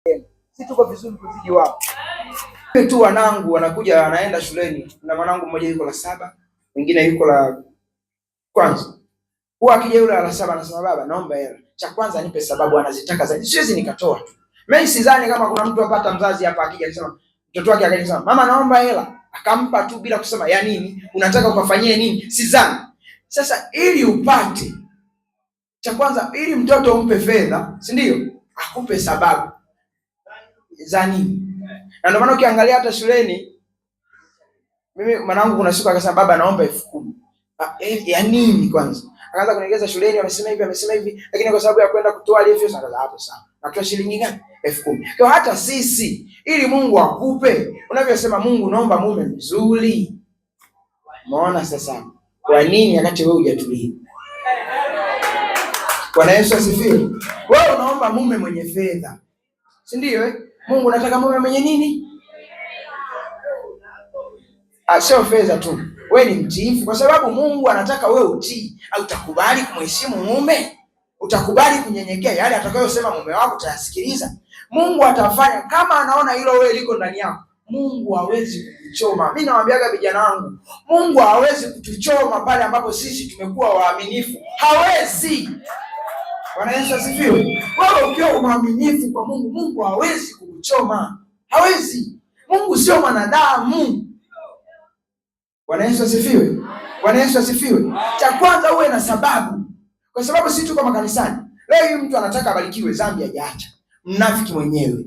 Sisi tuko vizuri kuzidi wao. Tu wanangu wanakuja wanaenda shuleni, na mwanangu mmoja yuko la saba, mwingine yuko la kwanza. Huwa akija yule la saba anasema baba, naomba hela. Cha kwanza nipe sababu anazitaka zaidi. Siwezi nikatoa tu. Mimi sidhani kama kuna mtu apata mzazi hapa akija akisema mtoto wake akisema mama naomba hela, akampa tu bila kusema ya nini, unataka ukafanyie nini? Sidhani. Sasa ili upate cha kwanza, ili mtoto umpe fedha, si ndio? Akupe sababu za nini. Na ndio maana ukiangalia hata shuleni, mimi mwanangu kuna siku akasema baba naomba 10,000. Ya nini kwanza? Akaanza kunieleza shuleni amesema hivi, amesema hivi, lakini kwa sababu ya kwenda kutoa ile pesa akaanza hapo sawa. Natoa shilingi ngapi? 10,000. Kwa hata sisi ili Mungu akupe, unavyosema Mungu naomba mume mzuri. Umeona sasa? Kwa nini wakati wewe hujatulia? Bwana Yesu asifiwe. Wewe unaomba mume mwenye fedha. Si ndio eh? Mungu nataka mume mwenye nini? Sio fedha tu. Wewe ni mtiifu kwa sababu Mungu anataka wewe utii. Au utakubali kumheshimu mume? Utakubali kunyenyekea yale atakayosema mume wako utayasikiliza? Mungu atafanya kama anaona hilo wewe liko ndani yako. Mungu hawezi kukuchoma. Mimi nawaambiaga vijana wangu, Mungu hawezi kutuchoma pale ambapo sisi tumekuwa waaminifu. Hawezi. Bwana Yesu asifiwe. Wewe ukiwa mwaminifu kwa Mungu, Mungu hawezi kukuchoma. Hawezi. Mungu sio mwanadamu. Bwana Yesu asifiwe. Bwana Yesu asifiwe. Cha kwanza uwe na sababu. Kwa sababu sisi tuko makanisani. Leo hii mtu anataka abarikiwe, dhambi hajaacha. Mnafiki mwenyewe,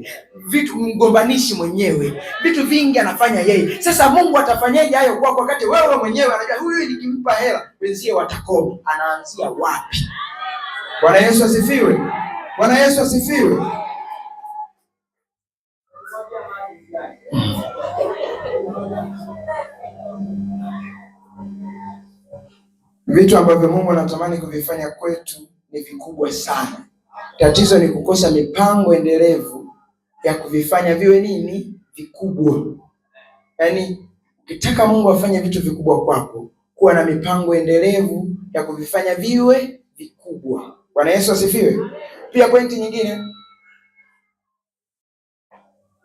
vitu mgombanishi mwenyewe, vitu vingi anafanya yeye. Sasa Mungu atafanyaje hayo kwako wakati wewe mwenyewe anajua huyu nikimpa hela wenzie watakoma? Anaanzia wapi? Bwana Yesu asifiwe. Bwana Yesu asifiwe. Vitu ambavyo Mungu anatamani kuvifanya kwetu ni vikubwa sana. Tatizo ni kukosa mipango endelevu ya kuvifanya viwe nini? Vikubwa. Yaani ukitaka Mungu afanye vitu vikubwa kwako, kuwa na mipango endelevu ya kuvifanya viwe vikubwa. Bwana Yesu asifiwe. Pia pointi nyingine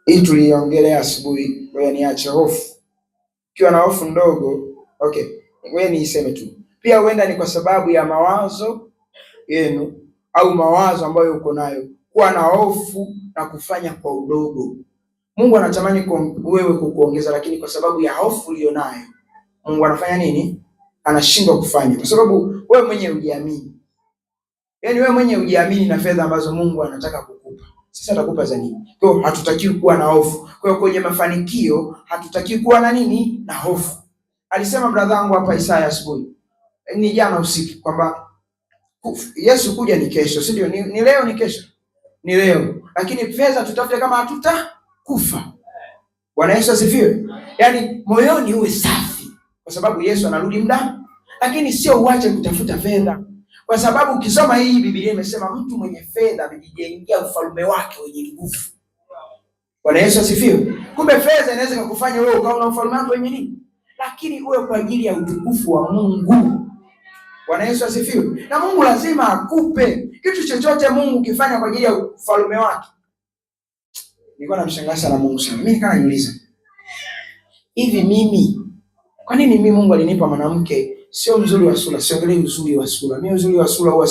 hii tuliongelea asubuhi, ngoja niache hofu. Ukiwa na hofu ndogo, okay, ngoja niiseme tu. Pia huenda ni kwa sababu ya mawazo yenu au mawazo ambayo uko nayo, kuwa na hofu na kufanya kwa udogo. Mungu anatamani wewe kukuongeza, lakini kwa sababu ya hofu ulionayo, Mungu anafanya nini? Anashindwa kufanya, kwa sababu wewe mwenyewe hujiamini. Yaani wewe mwenyewe hujiamini na fedha ambazo Mungu anataka kukupa. Sasa atakupa za nini? Kwa hiyo hatutakiwi kuwa na hofu. Kwa hiyo kwenye mafanikio hatutakiwi kuwa na nini? Na hofu. Alisema brother wangu hapa Isaya asubuhi, ni jana usiku, kwamba Yesu kuja ni kesho, si ndio? Ni leo ni kesho. Ni leo. Lakini fedha tutafute kama hatutakufa. Bwana Yesu asifiwe. Yaani moyoni uwe safi kwa sababu Yesu anarudi muda, lakini sio uache kutafuta fedha. Kwa sababu ukisoma hii Biblia imesema mtu mwenye fedha amejijengea ufalme wake wenye nguvu. Bwana Yesu asifiwe. Kumbe fedha inaweza kukufanya wewe ukawa na ufalme wako wenye nini? Lakini uwe kwa ajili ya utukufu wa Mungu. Bwana Yesu asifiwe. Na Mungu lazima akupe kitu chochote Mungu ukifanya kwa ajili ya ufalme wake. Nilikuwa namshangaa sana Mungu sana. Mimi nikawa najiuliza, hivi mimi kwa nini mimi Mungu alinipa mwanamke sio mzuri wa sura, siongelee uzuri wa sura. Mimi uzuri wa sura huwa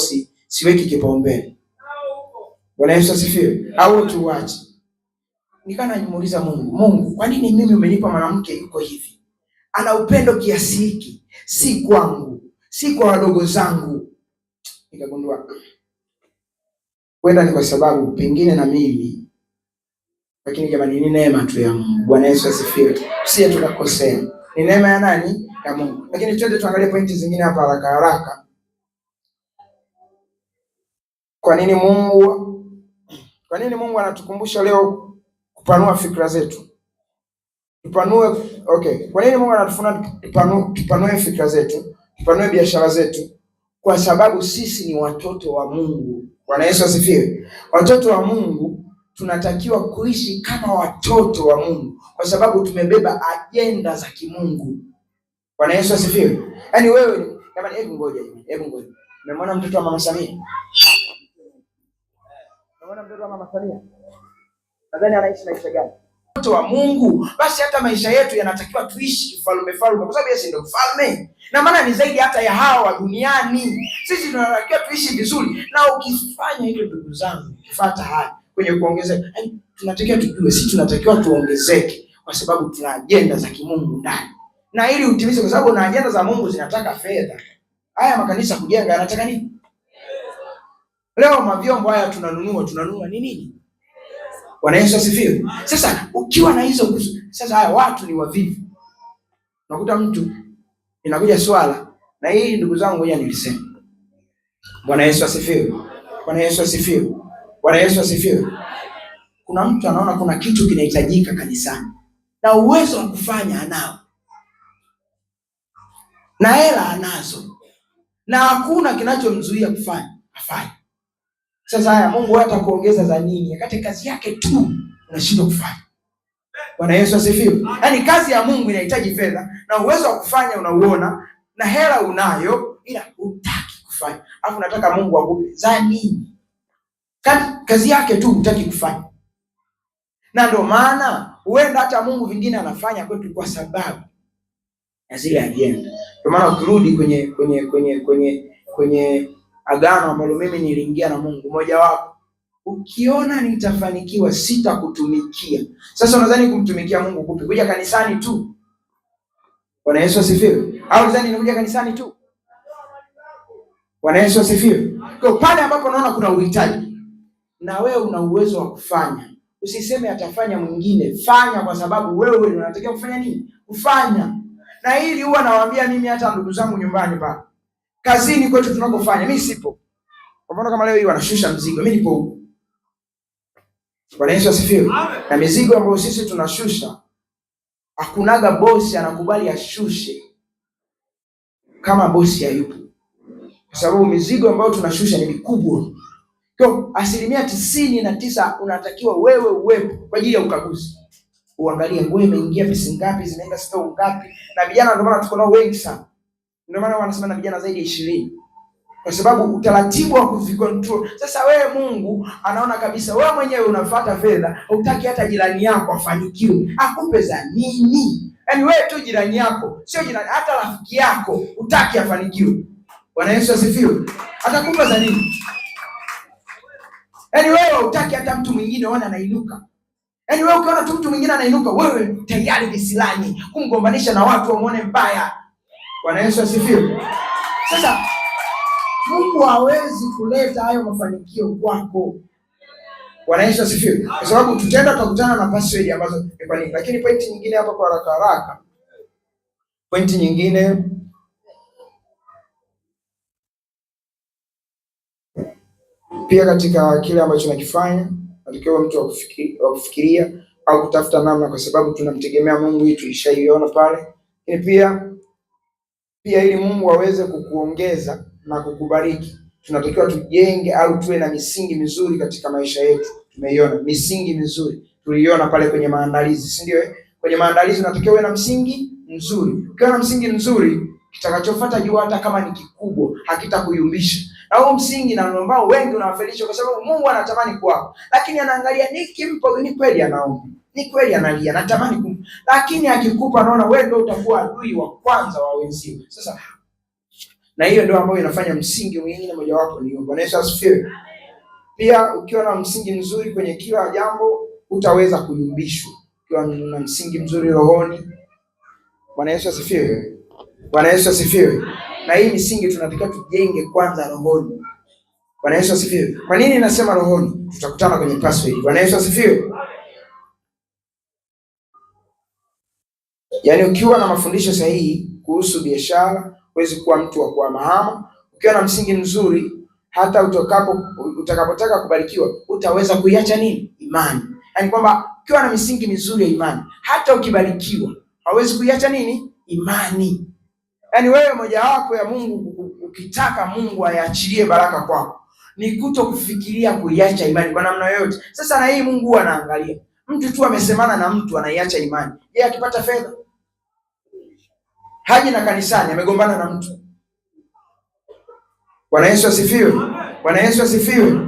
siweki kipaumbele. Bwana Yesu asifiwe. Au tuache. Nikawa namuuliza Mungu, Mungu, kwa nini mimi umenipa mwanamke yuko hivi? Ana upendo kiasi hiki, si kwangu, si kwa wadogo zangu. Nikagundua huenda ni kwa sababu pengine na mimi, lakini jamani, ni neema tu ya Mungu. Bwana Yesu asifiwe. Sisi tukakosea. Ni neema ya nani? Ya Mungu. Lakini twende tuangalie pointi zingine hapa haraka haraka. Kwa nini Mungu anatukumbusha leo kupanua fikra zetu? Tupanue, okay. Kwa nini Mungu anatufuna tupanue fikra zetu, tupanue biashara zetu? Kwa sababu sisi ni watoto wa Mungu. Bwana Yesu asifiwe. Watoto wa Mungu tunatakiwa kuishi kama watoto wa Mungu kwa sababu tumebeba ajenda za kimungu. Bwana Yesu asifiwe. Yaani wewe jamani, hebu ngoja, hebu ngoja. Umemwona mtoto wa Mama Samia? Umemwona mtoto wa Mama Samia? Nadhani anaishi maisha gani? Mtoto wa Mungu, basi hata maisha yetu yanatakiwa tuishi falme falme, kwa sababu Yesu ndio mfalme, na maana ni zaidi hata ya hawa wa duniani. Sisi tunatakiwa tuishi vizuri, na ukifanya hivyo, ndugu zangu, ukifuata haya kwenye kuongezeka, yaani tunatakiwa tujue sisi tunatakiwa tuongezeke, kwa sababu tuna ajenda za kimungu ndani, na ili utimize, kwa sababu na ajenda za Mungu zinataka fedha. Haya makanisa kujenga yanataka nini? Leo mavyombo haya tunanunua ni nini? Bwana Yesu asifiwe. Sasa ukiwa na hizo nguzo, sasa haya watu ni wavivu. Unakuta mtu inakuja swala, na hii ndugu zangu, ngoja nilisema. Bwana Yesu asifiwe. Bwana Yesu asifiwe. Bwana Yesu asifiwe. Kuna mtu anaona kuna kitu kinahitajika kanisani na uwezo wa kufanya anao na hela anazo na hakuna kinachomzuia kufanya, afanye. Sasa haya, Mungu hata kuongeza za nini wakati kazi yake tu unashindwa kufanya? Bwana Yesu asifiwe. Yaani kazi ya Mungu inahitaji fedha na uwezo wa kufanya unauona na hela unayo, ila hutaki kufanya. Alafu nataka Mungu akupe za nini? Kazi yake tu hutaki kufanya. Na ndio maana huenda hata Mungu vingine anafanya kwetu kwa sababu ya zile ajenda. Ndio maana ukirudi kwenye agano ambalo mimi niliingia na Mungu, mojawapo, ukiona nitafanikiwa sitakutumikia. Sasa unadhani kumtumikia Mungu kupi? Kuja kanisani tu? Bwana Yesu asifiwe. Au unadhani ni kuja kanisani tu? Bwana Yesu asifiwe. Kwa pale ambapo unaona kuna uhitaji na wewe una uwezo wa kufanya, usiseme atafanya mwingine, fanya kwa sababu wewe ndio unatakiwa kufanya nini? Kufanya. Na hili huwa nawaambia mimi hata ndugu zangu nyumbani pale, kazini kwetu tunakofanya, mimi sipo. Kwa mfano kama leo hii wanashusha mzigo, mimi nipo huko. Bwana Yesu asifiwe. Na mizigo ambayo sisi tunashusha, hakunaga bosi anakubali ashushe kama bosi hayupo, kwa sababu mizigo ambayo tunashusha ni mikubwa. Kwa 99% unatakiwa wewe uwepo kwa ajili ya ukaguzi, uangalie nguo imeingia pesa ngapi, zinaenda store ngapi. Na vijana ndio maana tuko nao wengi sana, ndio maana wanasema na vijana zaidi ya 20, kwa sababu utaratibu wa kuvicontrol. Sasa wewe Mungu anaona kabisa wewe mwenyewe unafuata fedha, hutaki hata jirani yako afanikiwe, akupe za nini? Yaani wewe tu jirani yako, sio jirani, hata rafiki yako hutaki afanikiwe. Bwana Yesu asifiwe. Atakupa za nini? Yaani wewe hutaki hata mtu mwingine aone anainuka. Yaani wewe ukiona tu mtu mwingine anainuka, wewe tayari visilani kumgombanisha na watu wamuone mbaya. Bwana Yesu asifiwe. Sasa Mungu hawezi kuleta hayo mafanikio kwako. Bwana Yesu asifiwe. Kwa sababu tutaenda tutakutana na password ambazo ni kwa nini. Lakini pointi nyingine hapa kwa haraka haraka. Pointi nyingine pia katika kile ambacho nakifanya, natakiwa mtu wa kufikiria au kutafuta namna, kwa sababu tunamtegemea Mungu. Hii tulishaiona pale. Lakini pia ili Mungu aweze kukuongeza na kukubariki, tunatakiwa tujenge au tuwe na misingi mizuri katika maisha yetu. Tumeiona misingi mizuri, tuliiona pale kwenye maandalizi, si ndio? Kwenye maandalizi unatakiwa uwe na msingi mzuri. Ukiwa na msingi mzuri, kitakachofuata juu hata kama ni kikubwa hakitakuyumbisha. Na huo msingi na ambao wengi unawafelisha, kwa sababu Mungu anatamani kwako, lakini anaangalia nikimpa, ni kweli anaomba, ni kweli analia, anatamani kumpa, lakini akikupa anaona wewe ndio utakuwa adui wa kwanza wa wenzio. Sasa na hiyo ndio ambayo inafanya msingi mwingine mojawapo ni Bwana Yesu asifiwe. Pia ukiwa na msingi mzuri kwenye kila jambo utaweza kuyumbishwa. Ukiwa na msingi mzuri rohoni. Bwana Yesu asifiwe. Bwana Yesu asifiwe. Na hii misingi tunatakiwa tujenge kwanza rohoni. Bwana Yesu asifiwe. Kwa nini nasema rohoni? Tutakutana kwenye password. Bwana Yesu asifiwe. Yaani ukiwa na mafundisho sahihi kuhusu biashara, huwezi kuwa mtu wa kuhamahama. Ukiwa na msingi mzuri, hata utakapotaka kubarikiwa, utaweza kuiacha nini? Imani. Yaani kwamba ukiwa na misingi mizuri ya imani, hata ukibarikiwa, hauwezi kuiacha nini? Imani. Yaani wewe mojawapo ya Mungu, ukitaka Mungu ayaachilie baraka kwako, ni kuto kufikiria kuiacha imani kwa namna yoyote. Sasa na hii Mungu huwa anaangalia. Mtu tu amesemana na mtu anaiacha imani. Je, akipata fedha? Haji na kanisani, amegombana na mtu. Bwana Yesu asifiwe. Bwana Yesu asifiwe.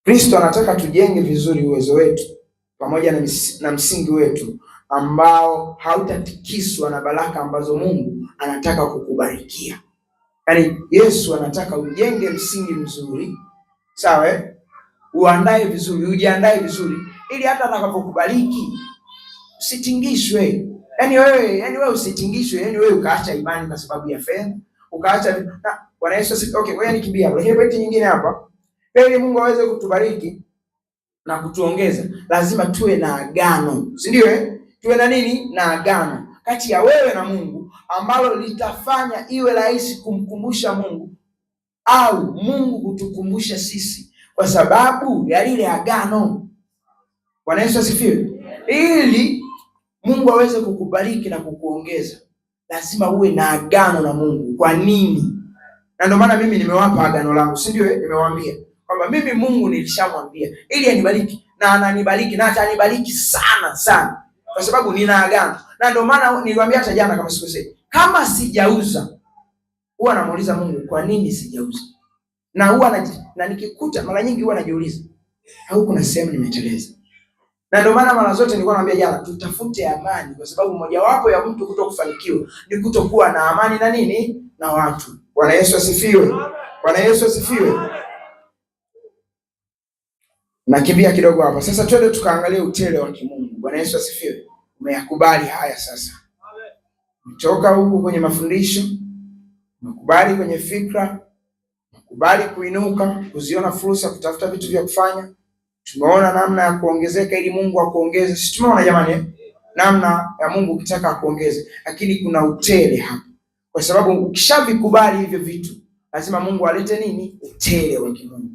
Kristo anataka tujenge vizuri uwezo wetu pamoja na msingi wetu ambao hautatikiswa na baraka ambazo Mungu anataka kukubarikia. Yaani Yesu anataka ujenge msingi mzuri, sawa eh? Uandae vizuri, ujiandae vizuri ili hata atakapokubariki usitingishwe. Yaani wewe usitingishwe, yaani wewe ukaacha imani kwa sababu ya fedha, ukaacha na Bwana Yesu. Okay, wewe nikimbia hapo. Lakini pointi nyingine hapa, ili Mungu aweze kutubariki na kutuongeza, lazima tuwe na agano, si ndio eh? Tuwe na nini? Na agano kati ya wewe na Mungu ambalo litafanya iwe rahisi kumkumbusha Mungu au Mungu kutukumbusha sisi kwa sababu ya lile agano. Bwana Yesu asifiwe. Ili Mungu aweze kukubariki na kukuongeza, lazima uwe na agano na Mungu. Kwa nini? Na ndio maana mimi nimewapa agano langu, si ndio? Nimewaambia kwamba mimi Mungu nilishamwambia ili anibariki, na ananibariki na atanibariki sana sana, kwa sababu nina agano. Na ndio maana niliwaambia hata jana, kama sikosei, kama sijauza huwa namuuliza Mungu kwa nini sijauza, na huwa na nikikuta mara nyingi huwa najiuliza au kuna sehemu nimeteleza. Na ndio maana mara zote nilikuwa naambia jana, tutafute amani, kwa sababu mojawapo ya mtu kutokufanikiwa ni kutokuwa na amani na nini na watu. Bwana Yesu asifiwe. Bwana Yesu asifiwe. Nakimbia kidogo hapa. Sasa twende tukaangalie utele wa kimungu. Bwana Yesu asifiwe. Umeyakubali haya sasa. Umetoka huku kwenye mafundisho, umekubali kwenye fikra, umekubali kuinuka, kuziona fursa, kutafuta vitu vya kufanya. Tumeona namna ya kuongezeka ili Mungu akuongeze. Si tumeona jamani, namna ya Mungu ukitaka akuongeze, lakini kuna utele hapa. Kwa sababu ukishavikubali hivyo vitu, lazima Mungu alete nini? Utele wa kimungu.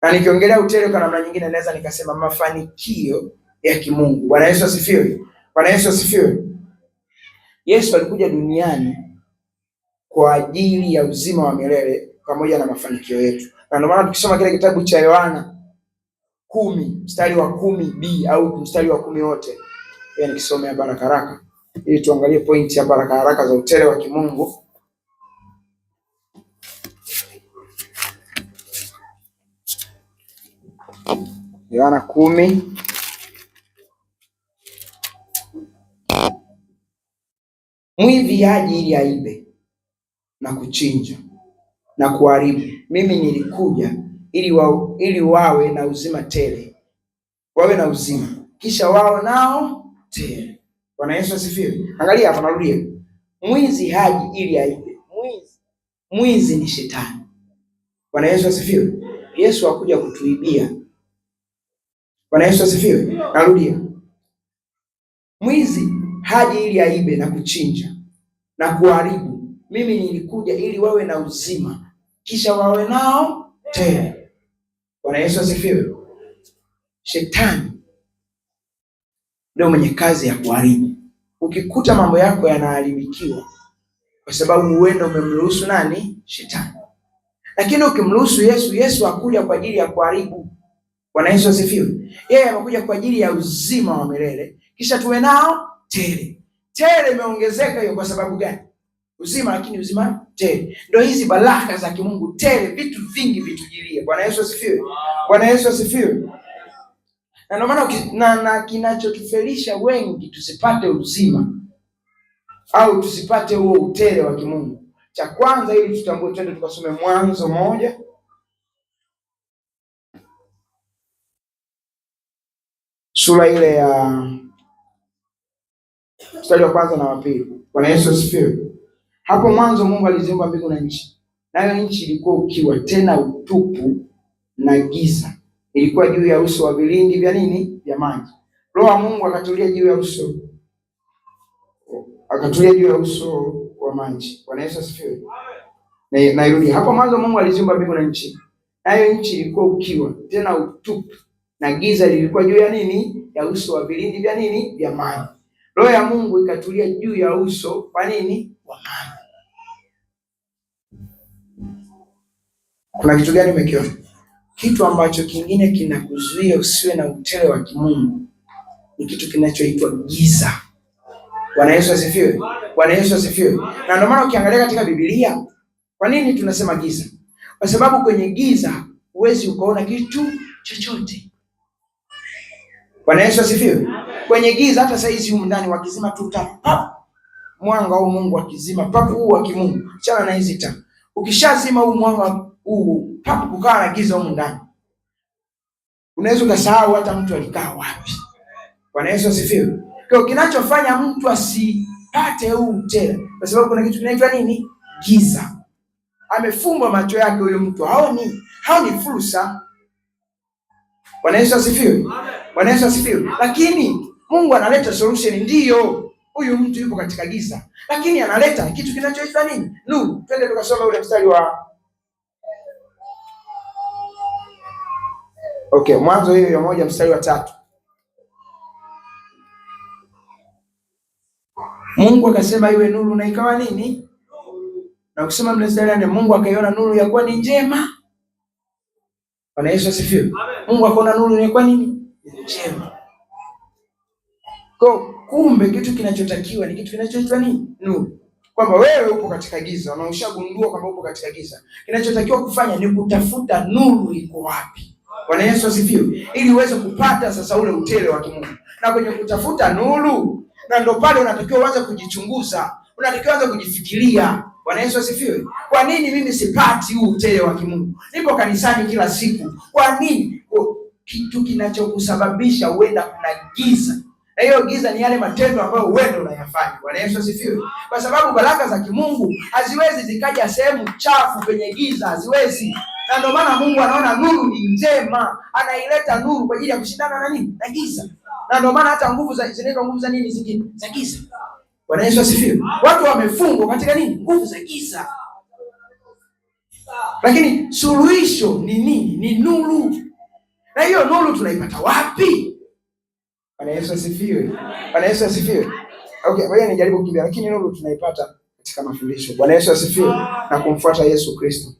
Na nikiongelea utele kwa namna nyingine naweza nikasema mafanikio ya kimungu. Bwana Yesu asifiwe. Bwana Yesu asifiwe. Yesu alikuja duniani kwa ajili ya uzima wa milele pamoja na mafanikio yetu. Na ndio maana tukisoma kile kitabu cha Yohana 10 mstari wa 10b au mstari wa 10 wote, pia nikisomea baraka haraka ili tuangalie pointi ya baraka haraka za utele wa kimungu. Yohana 10 mwivi haji ili aibe na kuchinja na kuharibu, mimi nilikuja ili wawe na uzima tele, wawe na uzima kisha wao nao tele. Bwana Yesu asifiwe. Angalia hapa, narudia, mwizi haji ili aibe. Mwizi ni shetani. Bwana Yesu asifiwe. Yesu hakuja kutuibia. Bwana Yesu asifiwe. Narudia, mwizi haji ili aibe na kuchinja na kuharibu, mimi nilikuja ili wawe na uzima kisha wawe nao tele. Bwana Yesu asifiwe. Shetani ndio mwenye kazi ya kuharibu. Ukikuta mambo yako yanaharibikiwa kwa sababu huenda umemruhusu nani? Shetani. Lakini ukimruhusu Yesu, Yesu hakuja kwa ajili ya kuharibu. Bwana Yesu asifiwe. Yeye amekuja kwa ajili ya uzima wa milele kisha tuwe nao tele. Tele imeongezeka hiyo kwa sababu gani? Uzima, lakini uzima tele. Ndio hizi baraka za kimungu tele, vitu vingi vitujilie. Bwana Yesu asifiwe. Bwana Yesu asifiwe. Na ndio maana na kinachotufelisha wengi tusipate uzima au tusipate huo utele wa kimungu, cha kwanza ili tutambue, twende tukasome Mwanzo 1 sura ile ya mstari wa kwanza na wa pili. Bwana Yesu asifiwe. Hapo mwanzo Mungu aliziumba mbingu na nchi, nayo nchi ilikuwa ukiwa tena utupu na giza, ilikuwa juu ya uso wa vilindi vya nini? Vya maji. Roho wa Mungu akatulia juu ya uso, akatulia juu ya uso wa maji. Bwana Yesu asifiwe. Nairudi hapo mwanzo Mungu aliziumba mbingu na nchi, nayo nchi ilikuwa ukiwa tena utupu na giza lilikuwa juu ya nini? Ya uso wa vilindi vya nini? Vya maji. Roho ya Mungu ikatulia juu ya uso wa nini? Wa maji. Kuna kitu gani umekiona? Kitu ambacho kingine kinakuzuia usiwe na utele wa kimungu ni kitu kinachoitwa giza. Bwana Yesu asifiwe. Bwana Yesu asifiwe. Na ndio maana ukiangalia katika Biblia, kwa nini tunasema giza? Kwa sababu kwenye giza huwezi ukaona kitu chochote. Bwana Yesu asifiwe. Kwenye giza hata saa hizi humu ndani wakizima tu taa, pap, mwanga huu Mungu akizima, pap, huu wa kimungu. Achana na hizi taa. Ukishazima huu mwanga huu, pap, kukaa na giza humu ndani, unaweza ukasahau hata mtu alikaa wapi. Bwana Yesu asifiwe. Kwa kinachofanya mtu asipate huu utele, kwa sababu kuna kitu kinaitwa nini? Giza. Amefumba macho yake huyu mtu, haoni fursa. Bwana Yesu asifiwe. Bwana Yesu asifiwe. Lakini Mungu analeta solution. Ndiyo, huyu mtu yupo katika giza, lakini analeta kitu kinachoitwa nini? Nuru. Twende tukasoma ule mstari wa okay, Mwanzo hiyo 1 mstari wa 3. Mungu akasema iwe nuru, na ikawa nini? Na ukisoma mstari wa 4, Mungu akaiona nuru ya kuwa ni njema. Bwana Yesu asifiwe. Mungu akaona nuru ni kwa nini? Njema. Kwa kumbe kitu kinachotakiwa ni kitu kinachoitwa nini? Nuru. Kwamba wewe upo katika giza na ushagundua kwamba upo katika giza. Kinachotakiwa kufanya ni kutafuta nuru iko wapi. Bwana Yesu asifiwe. Ili uweze kupata sasa ule utele wa kimungu. Na kwenye kutafuta nuru, na ndo pale unatakiwa uanze kujichunguza, unatakiwa uanze kujifikiria. Bwana Yesu asifiwe. Kwa nini mimi sipati huu utele wa kimungu? Nipo kanisani kila siku. Kwa nini? Kitu kinachokusababisha uenda kuna giza. Na hiyo giza ni yale matendo ambayo wewe unayafanya. Bwana Yesu asifiwe. Kwa sababu baraka za kimungu haziwezi zikaja sehemu chafu penye giza, haziwezi. Na ndio maana Mungu anaona nuru ni njema, anaileta nuru kwa ajili ya kushindana na nini? Na giza. Na ndio maana hata nguvu za zinaitwa nguvu za nini zingine? Za giza. Bwana Yesu asifiwe. Watu wamefungwa katika nini? Nguvu za giza. Lakini suluhisho ni nini? Ni nuru. Na hiyo nuru tunaipata wapi? Bwana Yesu asifiwe. Bwana Yesu asifiwe. Okay, ngoja nijaribu kukimbia, lakini nuru tunaipata katika mafundisho. Bwana Yesu asifiwe, na kumfuata Yesu Kristo.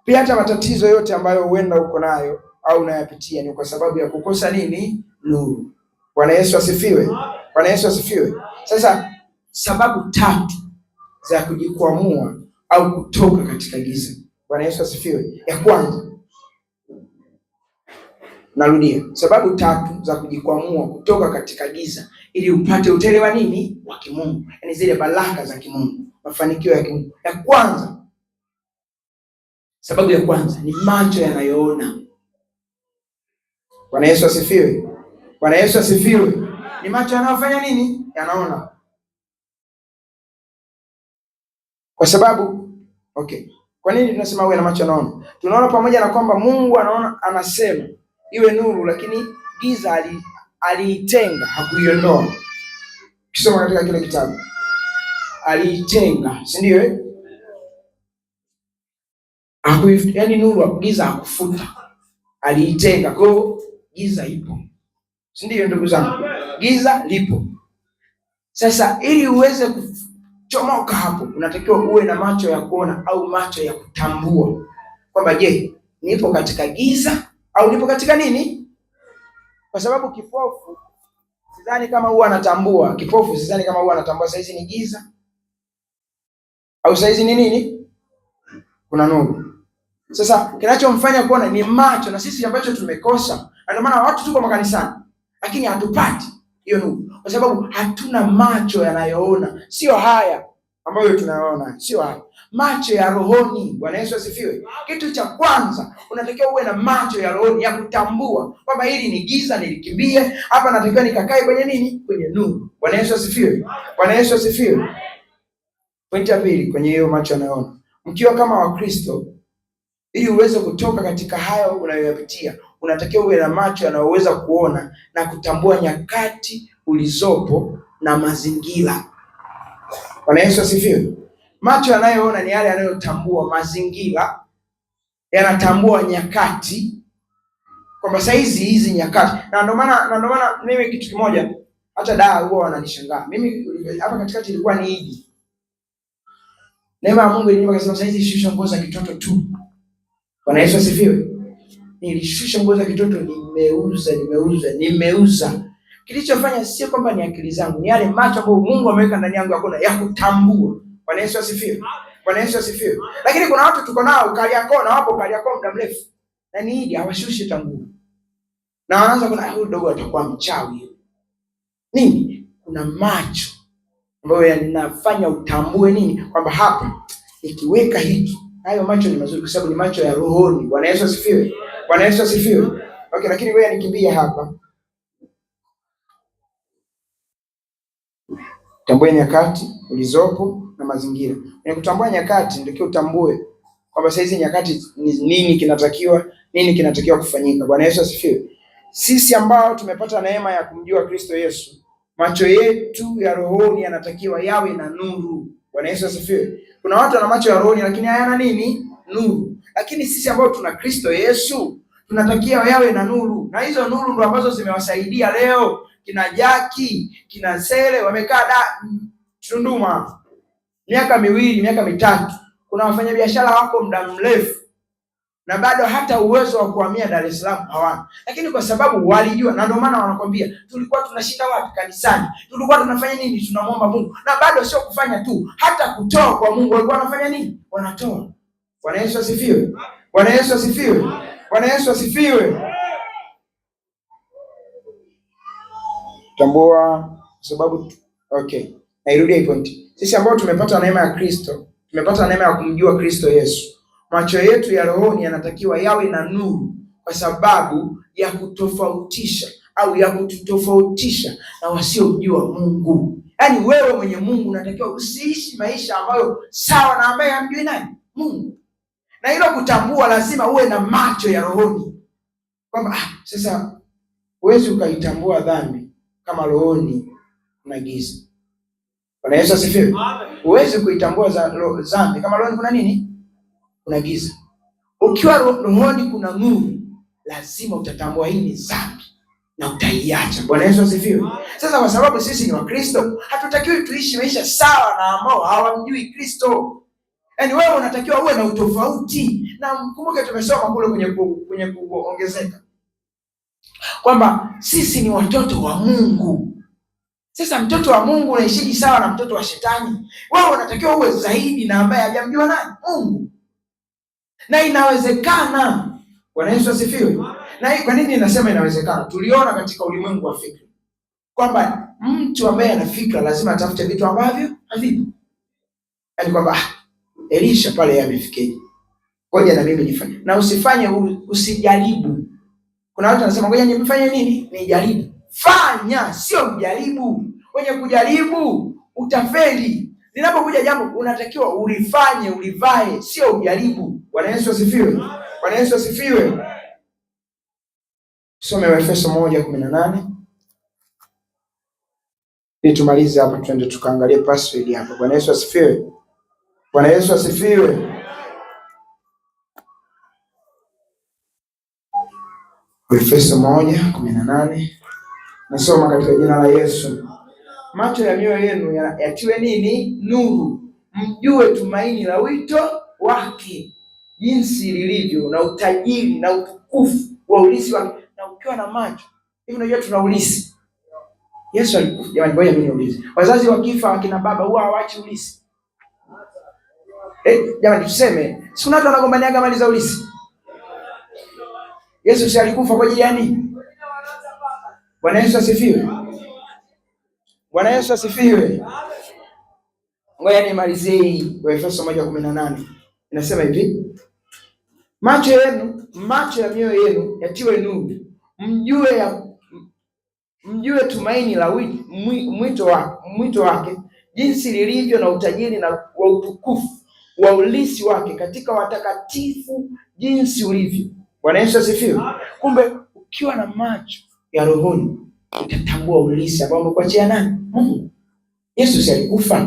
Pia hata matatizo yote ambayo huenda uko nayo au unayapitia ni kwa sababu ya kukosa nini? Nuru. Bwana Yesu asifiwe. Bwana Yesu asifiwe. Sasa sababu tatu za kujikwamua au kutoka katika giza. Bwana Yesu asifiwe. Ya kwanza, narudia, sababu tatu za kujikwamua kutoka katika giza ili upate utele wa nini? Wa kimungu. Yaani zile baraka za kimungu, mafanikio ya kimungu. Ya kwanza, sababu ya kwanza ni macho yanayoona. Bwana Yesu asifiwe. Bwana Yesu asifiwe. Ni macho yanayofanya nini? Yanaona. Kwa sababu okay, kwa nini tunasema uwe na macho yanaona? Tunaona pamoja na kwamba Mungu anaona, anasema iwe nuru, lakini giza aliitenga, hakuiondoa. Ukisoma katika kile kitabu aliitenga, si ndio eh? Yaani nuru giza hakufuta, aliitenga. Kwa hiyo giza ipo, si ndio ndugu zangu? Giza lipo. Sasa ili uweze kuchomoka hapo, unatakiwa uwe na macho ya kuona au macho ya kutambua kwamba je, nipo katika giza au nipo katika nini? Kwa sababu kipofu sidhani kama huwa anatambua. Kipofu sidhani kama huwa anatambua saizi ni giza au saizi ni nini, kuna nuru. Sasa kinachomfanya kuona ni macho, na sisi ambacho tumekosa, ndio maana watu tuko makanisani lakini hatupati hiyo nuru, kwa sababu hatuna macho yanayoona. Sio haya ambayo tunaona, sio haya, macho ya rohoni. Bwana Yesu asifiwe. Kitu cha kwanza unatakiwa uwe na macho ya rohoni ya kutambua kwamba hili ni giza, nilikimbie hapa, natakiwa nikakae kwenye nini? Kwenye nuru. Bwana Yesu asifiwe. Bwana Yesu asifiwe. Pointi ya pili kwenye hiyo macho yanayoona, mkiwa kama Wakristo, ili uweze kutoka katika hayo unayoyapitia, unatakiwa uwe na macho yanayoweza kuona na kutambua nyakati ulizopo na mazingira. Bwana Yesu asifiwe. Macho yanayoona ni yale yanayotambua mazingira, yanatambua nyakati, kwamba saizi hizi nyakati. Na ndio maana mimi kitu kimoja hata daa huwa wananishangaa. Mimi hapa katikati ilikuwa ni Idi. Neema ya Mungu ilinipa kasema saizi shusha nguo za kitoto tu. Bwana Yesu asifiwe. Nilishusha nguo za kitoto, nimeuza. Kilichofanya sio kwamba ni akili zangu, ni yale macho ambayo Mungu ameweka ndani yangu yakona ya kutambua. Bwana Yesu asifiwe. Bwana Yesu asifiwe. Lakini kuna watu tuko nao Kariakoo na wapo Kariakoo muda mrefu, na ni hidi hawashushi tangu, na wanaanza kuna huyu dogo atakuwa mchawi nini. Kuna macho ambayo yanafanya utambue nini, kwamba hapa nikiweka hiki, hayo macho ni mazuri kwa sababu ni macho ya rohoni. Bwana Yesu asifiwe. Bwana Yesu asifiwe. Okay, lakini wewe nikimbia hapa. Tambue nyakati ulizopo na mazingira. Kwenye kutambua nyakati ndio utambue kwamba sasa hizi nyakati ni nini kinatakiwa, nini kinatakiwa kufanyika. Bwana Yesu asifiwe. Sisi ambao tumepata neema ya kumjua Kristo Yesu, macho yetu ya rohoni yanatakiwa yawe na nuru. Bwana Yesu asifiwe. Kuna watu wana macho ya rohoni lakini hayana nini? Nuru. Lakini sisi ambao tuna Kristo Yesu tunatakiwa yawe na nuru, na hizo nuru ndo ambazo zimewasaidia leo kina Jaki, kina Sele wamekaa Tunduma miaka miwili, miaka mitatu. Kuna wafanyabiashara wako muda mrefu na bado hata uwezo wa kuhamia Dar es Salaam hawana, lakini kwa sababu walijua, na ndio maana wanakwambia tulikuwa tunashinda wapi? Kanisani. Tulikuwa tunafanya nini? Tunamwomba Mungu. Na bado sio kufanya tu, hata kutoa kwa Mungu walikuwa wanafanya nini? Wanatoa. Bwana Yesu asifiwe. Bwana Yesu asifiwe. Bwana Yesu asifiwe. Tambua sababu. Okay, nairudia hii point. Sisi ambao tumepata neema ya Kristo, tumepata neema ya kumjua Kristo Yesu, macho yetu ya rohoni yanatakiwa yawe na nuru kwa sababu ya kutofautisha au ya kututofautisha na wasiomjua Mungu. Yaani wewe mwenye Mungu unatakiwa usiishi maisha ambayo sawa na ambaye hamjui nani? Mungu. Na hilo kutambua, lazima uwe na macho ya rohoni kwamba sasa huwezi ukaitambua dhambi kama rohoni kuna giza. Bwana Yesu asifiwe. Huwezi kuitambua dhambi kama rohoni kuna nini? Kuna giza. Ukiwa rohoni kuna nuru, lazima utatambua hii ni dhambi na utaiacha. Bwana Yesu asifiwe. Sasa kwa sababu sisi ni Wakristo, hatutakiwi tuishi maisha sawa na ambao hawamjui Kristo. Yaani wewe unatakiwa uwe na utofauti. Na mkumbuke tumesoma kule kwenye kuongezeka kwamba sisi ni watoto wa Mungu. Sasa mtoto wa Mungu unaishiji sawa na mtoto wa shetani? Wewe unatakiwa uwe zaidi na ambaye hajamjua nani? Mungu. Na inawezekana. Bwana Yesu asifiwe. Na kwa nini nasema inawezekana? Tuliona katika ulimwengu wa fikra kwamba mtu ambaye ana fikra lazima atafute vitu ambavyo havipo. Yaani kwamba Elisha pale yeye amefikiria, ngoja na mimi nifanye. Na usifanye, usijaribu. Kuna watu wanasema ngoja nimfanye nini? Nijaribu. Fanya, sio mjaribu. Wenye kujaribu utafeli. Linapokuja jambo unatakiwa ulifanye, ulivae, sio ujaribu. Bwana Yesu asifiwe. Bwana Yesu asifiwe. Tusome Waefeso 1:18. Ili tumalize hapa twende tukaangalie password hapa. Bwana Yesu asifiwe. Bwana Yesu asifiwe. Waefeso 1:18. Nasoma katika jina la Yesu. Macho ya mioyo yenu yatiwe nini? Nuru, mjue tumaini la wito wake jinsi lilivyo, na utajiri na utukufu wa ulisi wake. Na ukiwa na macho hivi, unajua tuna ulisi. Yesu alikufa. Jamani, ngoja mimi niulize, wazazi wakifa, akina baba huwa hawaachi ulisi? Jamani, tuseme, si kuna watu wanagombaniaga mali za ulisi? Yesu si alikufa kwa ajili ya nini? Bwana Yesu asifiwe. Bwana Yesu asifiwe. Ngoja nimalizie hii Waefeso 1:18. Inasema hivi: macho yenu, macho ya mioyo yenu yatiwe nuru, mjue tumaini la mwito wake jinsi lilivyo, na utajiri na wa utukufu wa ulisi wake katika watakatifu jinsi ulivyo. Bwana Yesu asifiwe. Kumbe ukiwa na macho ya rohoni utatambua ulisi ambao umekuachia nani? Mungu. Yesu si alikufa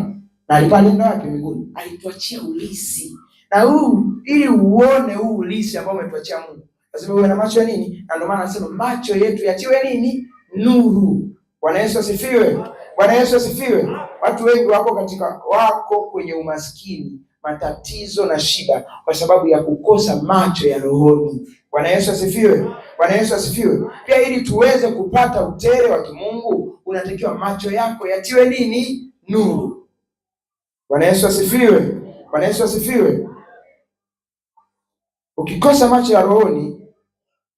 na alipaa alienda wapi? Mbinguni. Alituachia ulisi. Na huu, ili uone huu ulisi ambao umetuachia Mungu, lazima uwe na macho ya nini? Na ndio maana anasema macho yetu yatiwe nini? Nuru. Bwana Yesu asifiwe. Bwana Yesu asifiwe. Watu wengi wako kwenye umaskini, matatizo na shida kwa sababu ya kukosa macho ya rohoni. Bwana Yesu asifiwe. Bwana Yesu asifiwe. Pia ili tuweze kupata utere wa kimungu, unatakiwa macho yako yatiwe nini? Nuru. Bwana Yesu asifiwe. Bwana Yesu asifiwe. Ukikosa macho ya rohoni,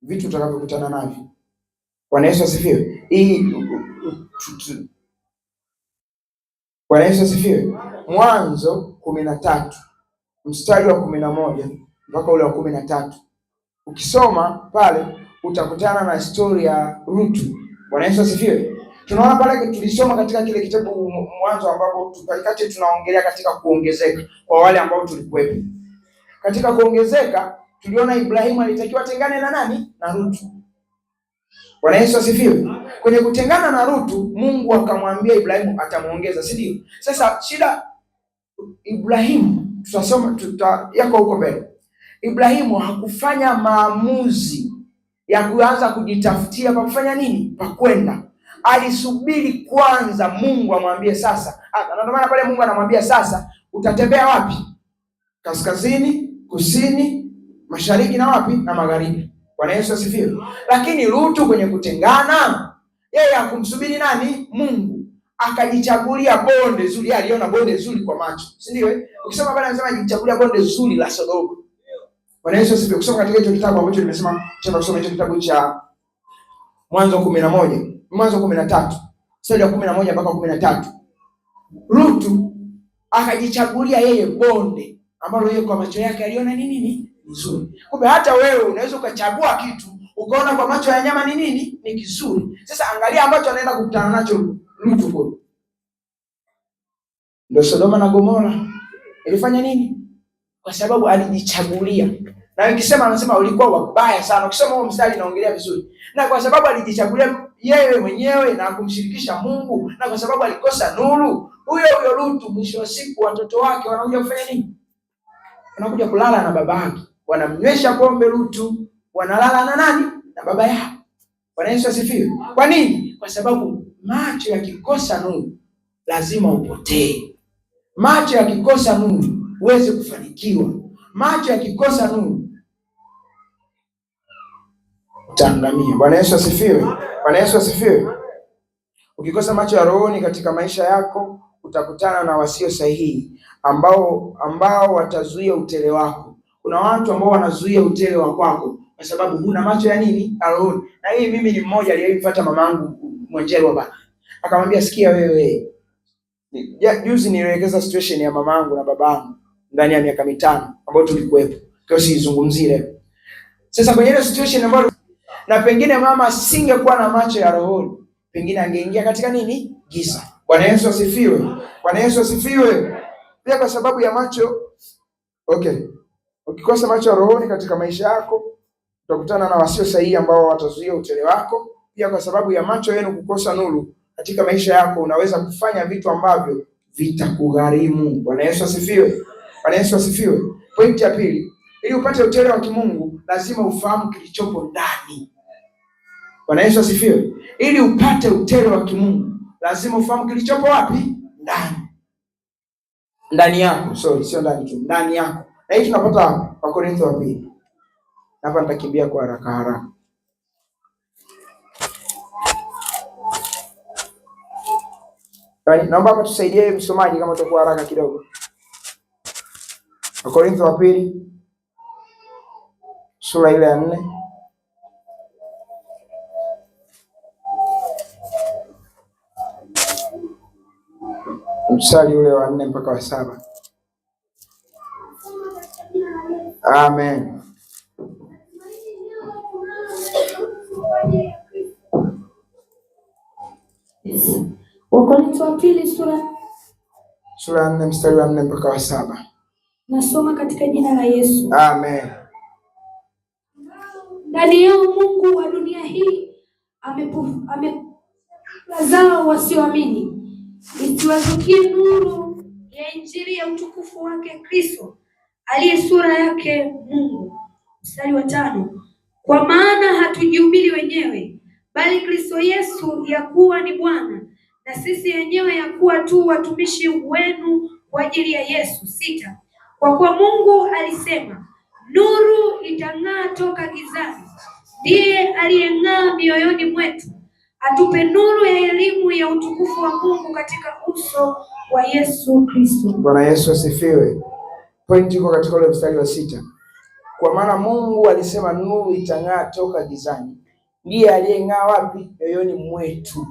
vitu utakavyokutana navyo. Bwana Yesu asifiwe. Hii Bwana Yesu asifiwe. Mwanzo 13 mstari wa 11 mpaka ule wa 13. Ukisoma pale utakutana na story ya Rutu. Bwana Yesu asifiwe. Tunaona pale tulisoma katika kile kitabu Mwanzo ambapo tukakati tunaongelea katika kuongezeka kwa wale ambao tulikuwepo. Katika kuongezeka tuliona Ibrahimu alitakiwa atengane na nani? Na Rutu. Bwana Yesu asifiwe. Kwenye kutengana na Rutu, Mungu akamwambia Ibrahimu atamuongeza, si ndio? Sasa shida Ibrahimu, tutasoma yako huko mbele. Ibrahimu hakufanya maamuzi ya kuanza kujitafutia pa kufanya nini? Pa kwenda. Alisubiri kwanza Mungu amwambie sasa. Na ndio maana pale Mungu anamwambia sasa utatembea wapi? Kaskazini, kusini, mashariki na wapi? Na magharibi. Bwana Yesu asifiwe. Lakini Rutu kwenye kutengana, yeye hakumsubiri nani? Mungu. Akajichagulia bonde zuri. Aliona bonde zuri kwa macho, si ndio? Ukisoma pale anasema ajichagulia bonde zuri la Sodoma. Bwana Yesu asifiwe. Kusoma katika hicho kitabu ambacho nimesema, tena kusoma hicho kitabu cha Mwanzo 11, Mwanzo 13, mstari wa 11 mpaka 13. Rutu akajichagulia yeye bonde ambalo yeye kwa macho yake aliona ni nini? Nzuri. Kumbe hata wewe unaweza ukachagua kitu ukaona kwa macho ya nyama ni nini? Ni kizuri. Sasa angalia ambacho anaenda kukutana nacho Rutu kule. Ndio Sodoma na Gomora ilifanya nini? Kwa sababu alijichagulia. Na ukisema anasema ulikuwa wabaya sana. Ukisoma huo mstari naongelea vizuri. Na kwa sababu alijichagulia yeye mwenyewe na kumshirikisha Mungu, na kwa sababu alikosa nuru, huyo huyo Rutu mwisho wa siku watoto wake wanakuja kufanya nini? Wanakuja kulala na babake. Wanamnywesha pombe Rutu, wanalala na nani? Na baba yao. Bwana Yesu asifiwe. Kwa nini? Kwa sababu macho yakikosa nuru lazima upotee. Macho yakikosa nuru huwezi kufanikiwa. Macho yakikosa nuru utaangamia. Bwana Yesu asifiwe. Bwana Yesu asifiwe. Ukikosa macho ya rohoni katika maisha yako utakutana na wasio sahihi ambao watazuia utele wako. Kuna watu ambao wanazuia utele wa kwako kwa sababu huna macho ya nini? Ya rohoni. Na hii mimi ni mmoja aliyemfuata mamangu Mwenjerwa bana. Akamwambia sikia wewe. Juzi nilielekeza situation ya mamangu na babangu ndani ya miaka 5 ambayo tulikuwepo. Kwa hiyo sizungumzie leo. Sasa kwenye ile situation ambayo na pengine mama asingekuwa na macho ya rohoni, pengine angeingia katika nini? Giza. Bwana Yesu asifiwe. Bwana Yesu asifiwe. Pia kwa sababu ya macho, okay. Ukikosa macho ya rohoni katika maisha yako, utakutana na wasio sahihi ambao watazuia utele wako. Pia kwa sababu ya macho yenu kukosa nuru katika maisha yako, unaweza kufanya vitu ambavyo vitakugharimu. Bwana Yesu asifiwe. Bwana Yesu asifiwe. Pointi ya pili, ili upate utele wa kimungu lazima ufahamu kilichopo ndani. Bwana Yesu asifiwe. Ili upate utele wa kimungu lazima ufahamu kilichopo wapi? Ndani. Ndani yako. Sorry, sio ndani tu, ndani yako. Na hii tunapata wapi? Wakorintho wa pili. Hapa nitakimbia kwa haraka haraka. Naomba hapa tusaidie msomaji kama utakuwa haraka kidogo. Wakorintho wa pili sura ile ya 4. Mstari ule wa 4 mpaka wa 7. Amen. Wakorintho wa pili sura 4 mstari wa 4 mpaka wa 7. Nasoma katika jina la Yesu. Amen. Ndani yao Mungu wa dunia hii amewazao wasioamini, isiwazukie nuru ya Injili ya utukufu wake Kristo aliye sura yake Mungu. Mstari wa 5. Kwa maana hatujihubiri wenyewe, bali Kristo Yesu ya kuwa ni Bwana, na sisi wenyewe ya kuwa tu watumishi wenu kwa ajili ya Yesu. 6. Kwa kuwa Mungu alisema, nuru itang'aa toka gizani, ndiye aliyeng'aa mioyoni mwetu, atupe nuru ya elimu ya utukufu wa Mungu katika uso wa Yesu Kristo. Bwana Yesu asifiwe. Pointi iko katika ule mstari wa 6. Kwa maana Mungu alisema nuru itang'aa toka gizani, ndiye aliyeng'aa wapi? Moyoni mwetu.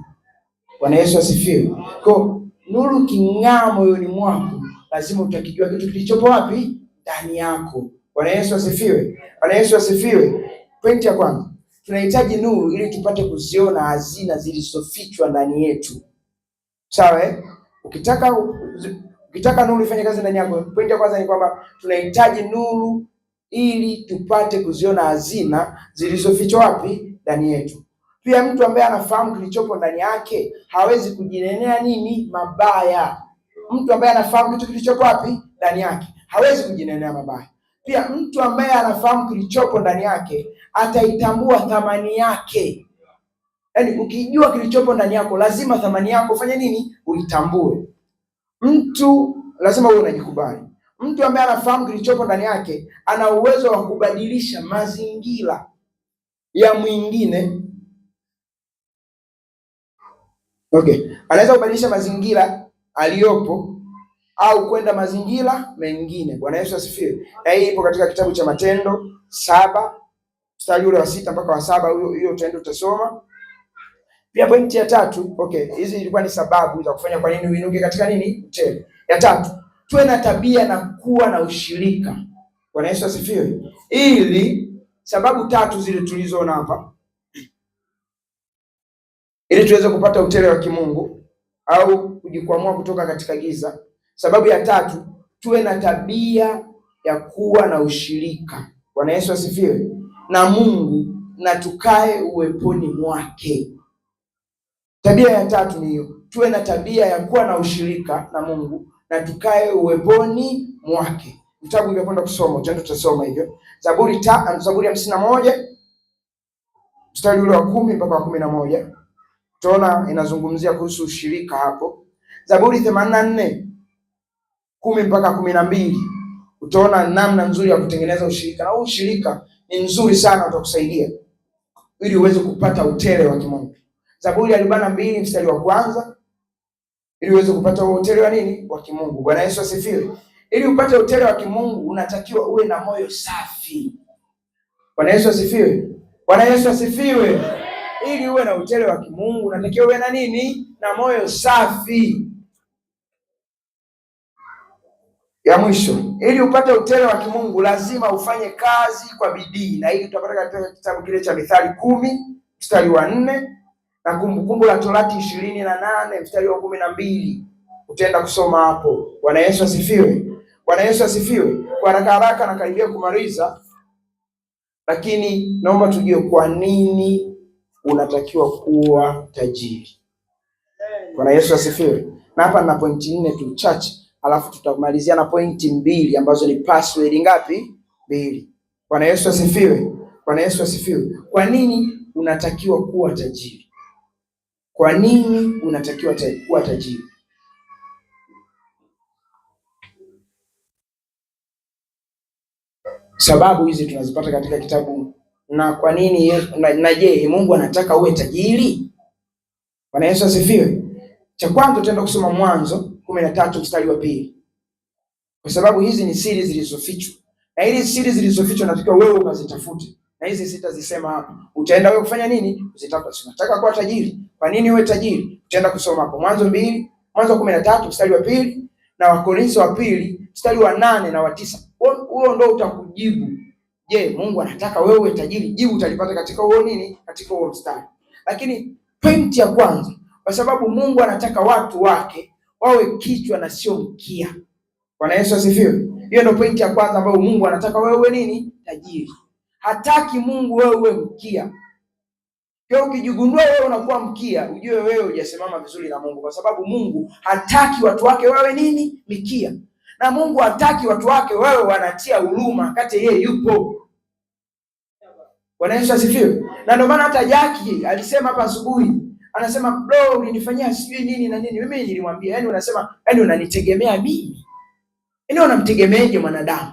Bwana Yesu asifiwe. Kwa nuru king'aa moyoni mwako, lazima utakijua kitu kilichopo wapi? Ndani yako. Bwana Yesu asifiwe. Bwana Yesu asifiwe. Pointi ya kwanza, tunahitaji nuru ili tupate kuziona hazina zilizofichwa ndani yetu. Sawa eh? Ukitaka nuru ifanye kazi ndani yako, pointi ya kwanza ni kwamba tunahitaji nuru ili tupate kuziona hazina zilizofichwa wapi? Ndani yetu. Pia mtu ambaye anafahamu kilichopo ndani yake hawezi kujinenea nini? Mabaya. Mtu ambaye anafahamu kitu kilichopo wapi? Ndani yake hawezi kujinenea mabaya. Pia mtu ambaye anafahamu kilichopo ndani yake ataitambua thamani yake. Yaani ukijua kilichopo ndani yako lazima thamani yako ufanye nini? Uitambue. Mtu lazima uwe unajikubali. Mtu ambaye anafahamu kilichopo ndani yake ana uwezo wa kubadilisha mazingira ya mwingine. Okay, anaweza kubadilisha mazingira aliyopo au kwenda mazingira mengine. Bwana Yesu asifiwe. Na hii ipo katika kitabu cha Matendo 7 mstari ule wa 6 mpaka wa 7, hiyo utaenda utasoma. Pia pointi ya tatu, okay, hizi ilikuwa ni sababu za kufanya kwa nini uinuke katika nini? Utele. Ya tatu, tuwe na tabia na kuwa na ushirika. Bwana Yesu asifiwe. Ili sababu tatu zile tulizoona hapa, ili tuweze kupata utele wa kimungu au kujikwamua kutoka katika giza. Sababu ya tatu, tuwe na tabia ya kuwa na ushirika. Bwana Yesu asifiwe. Na Mungu na tukae uweponi mwake. Tabia ya tatu ni hiyo, tuwe na tabia ya kuwa na ushirika na Mungu na tukae uweponi mwake. Vitabu vya kwenda kusoma, utaenda tutasoma hivyo. Zaburi 51 mstari ule wa 10 mpaka wa 11. Utaona inazungumzia kuhusu ushirika hapo. Zaburi 84 10 mpaka 12. Utaona namna nzuri ya kutengeneza ushirika. Na huu ushirika ni nzuri sana, utakusaidia ili uweze kupata utele wa kimungu. Zaburi 42 mstari wa 1, ili uweze kupata utele wa nini? Wa kimungu. Bwana Yesu asifiwe. Ili upate utele wa kimungu unatakiwa uwe na moyo safi. Bwana Yesu asifiwe. Bwana Yesu asifiwe. Ili uwe na utele wa kimungu unatakiwa uwe na nini? Na moyo safi. Ya mwisho, ili upate utele wa kimungu lazima ufanye kazi kwa bidii, na hili utapata katika kitabu kile cha Mithali 10 mstari wa 4 na Kumbukumbu la Torati 28 mstari wa 12. Utaenda kusoma hapo. Bwana Yesu asifiwe. Bwana Yesu asifiwe. Kwa haraka haraka nakaribia kumaliza, lakini naomba tujue kwa nini unatakiwa kuwa tajiri. Bwana Yesu asifiwe. Na hapa nina pointi 4 tu chache, alafu tutamalizia na pointi 2 ambazo ni password ngapi? 2. Bwana Yesu asifiwe. Bwana Yesu asifiwe. Kwa nini unatakiwa kuwa tajiri? Kwa nini unatakiwa kuwa tajiri? Sababu hizi tunazipata katika kitabu. Na kwa nini na je, Mungu anataka uwe tajiri? Bwana Yesu asifiwe. Cha kwanza tutaenda kusoma Mwanzo 13 mstari wa 2. Kwa sababu hizi ni siri zilizofichwa. Na hizi siri zilizofichwa natakiwa wewe ukazitafute. Na hizi sitazisema hapa. Utaenda wewe kufanya nini? Uzitafuta. Si unataka kuwa tajiri? Kwa nini uwe tajiri? Utaenda kusoma hapo Mwanzo 2, Mwanzo 13 mstari wa 2 na Wakorintho wa 2 mstari wa 8 na wa 9. Huo ndio utakujibu. Je, Mungu anataka wewe uwe tajiri? Jibu utalipata katika huo nini? Katika huo mstari. Lakini pointi ya kwanza, kwa sababu Mungu anataka watu wake wawe kichwa na sio mkia. Bwana Yesu asifiwe. Hiyo ndio pointi ya kwanza ambayo Mungu anataka wewe uwe nini? Tajiri. Hataki Mungu wewe uwe mkia. Kwa ukijigundua wewe unakuwa mkia, ujue wewe hujasimama vizuri na Mungu, kwa sababu Mungu hataki watu wake wawe nini? Mikia. Na Mungu hataki watu wake wawe wanatia huruma kati yeye yupo. Bwana Yesu asifiwe. Na ndio maana hata Jackie alisema hapa asubuhi, anasema bro, ulinifanyia sijui nini na nini. Mimi nilimwambia, yani unasema, yani unanitegemea mimi? Yaani unamtegemeaje mwanadamu?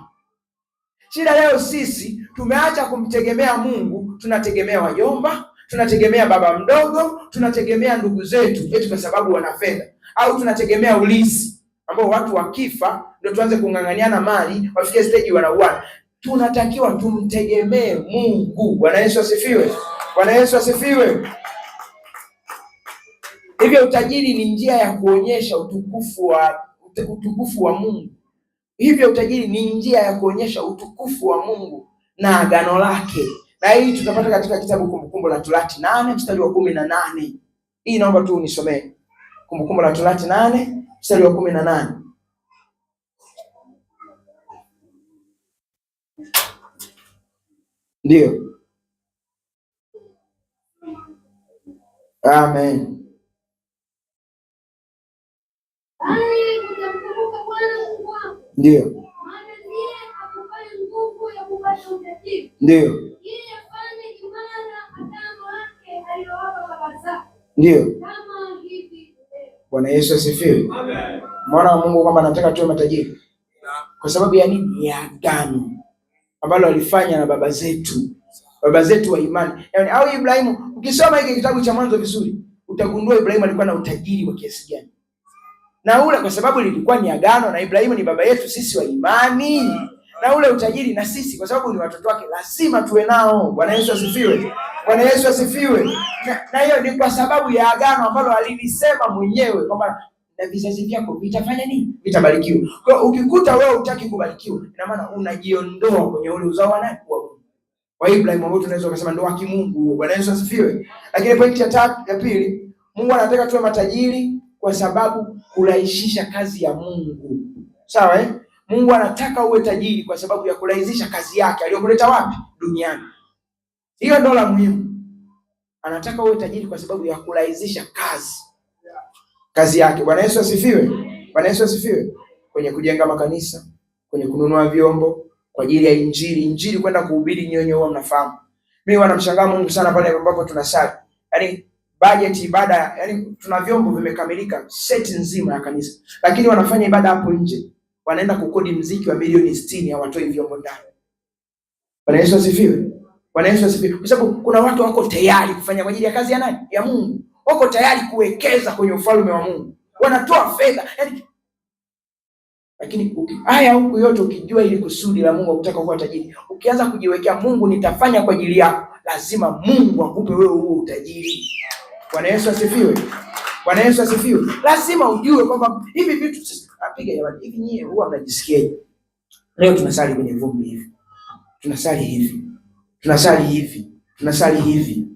Shida leo sisi tumeacha kumtegemea Mungu, tunategemea wajomba, tunategemea baba mdogo, tunategemea ndugu zetu eti kwa sababu wana fedha, au tunategemea ulisi ambao watu wakifa Ndio tuanze kung'ang'aniana mali, wafikie stage wanauana. Tunatakiwa tumtegemee Mungu. Bwana Yesu asifiwe. Bwana Yesu asifiwe. Hivyo utajiri ni njia ya kuonyesha utukufu wa Mungu. Hivyo utajiri ni njia ya kuonyesha utukufu wa Mungu na agano lake. Na hii tutapata katika kitabu Kumbukumbu la Torati 8 mstari wa 18. Hii naomba tu unisomee. Kumbukumbu la Torati 8 mstari wa 18. Ndio. Amen. Bali utamkumbuka Bwana Mungu wako, Ndio. maana ndiye akupaye nguvu ya kupata utajiri, Ndio. ili afanye imara agano lake alilowapa baba zako, Ndio. kama hivi leo. Bwana Yesu asifiwe. Mwana wa Mungu kwamba anataka tuwe matajiri. Kwa sababu ya nini? Ya agano ambalo alifanya na baba zetu, baba zetu wa imani. Yaani, au Ibrahimu, ukisoma hiki kitabu cha Mwanzo vizuri, utagundua Ibrahimu alikuwa na utajiri wa kiasi gani. Na ule kwa sababu lilikuwa ni agano na Ibrahimu ni baba yetu sisi wa imani. Na ule utajiri na sisi kwa sababu ni watoto wake lazima tuwe nao. Bwana Yesu asifiwe. Bwana Yesu asifiwe. Na hiyo ni kwa sababu ya agano ambalo alilisema mwenyewe kwamba na vizazi vyako vitafanya nini? Vitabarikiwa. Kwa hiyo ukikuta wewe hutaki kubarikiwa, ina maana unajiondoa kwenye ule uzao wa nani? Wa Ibrahim ambao tunaweza kusema ndio wa kimungu. Bwana Yesu asifiwe. Lakini pointi ya tatu, ya pili, Mungu anataka tuwe matajiri kwa sababu kurahisisha kazi ya Mungu. Sawa eh? Mungu anataka uwe tajiri kwa sababu ya kurahisisha kazi yake aliyokuleta wapi? Duniani. Hiyo ndio la muhimu. Anataka uwe tajiri kwa sababu ya kurahisisha kazi yake. Bwana Yesu asifiwe. Bwana Yesu asifiwe. Kwenye kujenga makanisa, kwenye kununua vyombo kwa ajili ya injili, injili kwenda kuhubiri, nyinyi huwa mnafahamu. Mimi wanamshangaa Mungu sana pale ambapo tunasali. Yaani budget ibada, yaani tuna vyombo vimekamilika, seti nzima ya kanisa. Lakini wanafanya ibada hapo nje. Wanaenda kukodi mziki wa milioni 60, hawatoi vyombo ndani. Bwana Yesu asifiwe. Bwana Yesu asifiwe. Kwa sababu kuna watu wako tayari kufanya kwa ajili ya kazi ya nani? Ya Mungu. Wako tayari kuwekeza kwenye ufalme wa Mungu. Wanatoa fedha. Yaani, lakini haya huku yote ukijua ili kusudi la Mungu kutaka kuwa tajiri, ukianza kujiwekea Mungu nitafanya kwa ajili yako, lazima Mungu akupe wewe huo utajiri. Bwana Yesu asifiwe. Bwana Yesu asifiwe. Lazima ujue kwamba hivi vitu sisi apiga jamani, hivi nyie huwa mnajisikiaje? Leo tunasali kwenye vumbi hivi. Tunasali hivi. Tunasali hivi. Tunasali hivi.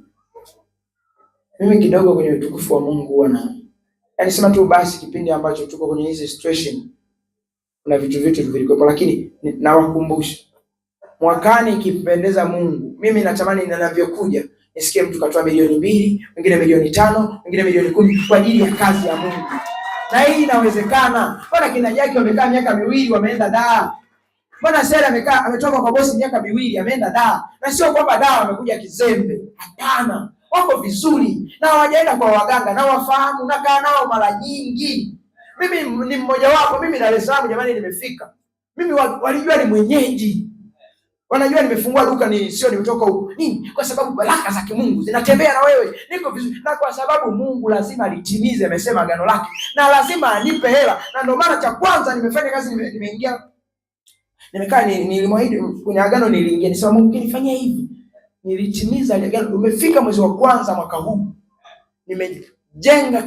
Mimi kidogo kwenye utukufu wa Mungu huwa na, yaani sema tu basi kipindi ambacho tuko kwenye hizi situation kuna vitu vilikuwepo, lakini nawakumbusha mwakani ikimpendeza Mungu, mimi natamani ninavyokuja nisikie mtu katoa milioni 2, mwingine milioni 5, mwingine milioni 10 kwa ajili ya kazi ya Mungu. Na hii inawezekana. Mbona kina Jackie wamekaa miaka 2 wameenda daa? Mbona Sera ametoka kwa bosi miaka 2 ameenda daa? Na sio kwamba daa wamekuja kizembe. Hapana. Wako vizuri na hawajaenda kwa waganga na wafahamu, nakaa nao mara nyingi. Mimi ni mmoja wapo. Mimi Dar es Salaam jamani nimefika. Mimi walijua ni mwenyeji. Wanajua nimefungua duka ni sio nimetoka huko. Nini? Kwa sababu baraka za kimungu zinatembea na wewe. Niko vizuri. Na kwa sababu Mungu lazima alitimize, amesema agano lake. Na lazima anipe hela. Na ndio maana cha kwanza nimefanya kazi, nimeingia. Nimekaa nilimwahidi kwenye agano niliingia. Nisema Mungu kinifanyia hivi. Nilitimiza agano. Umefika mwezi wa kwanza mwaka huu. Nimejenga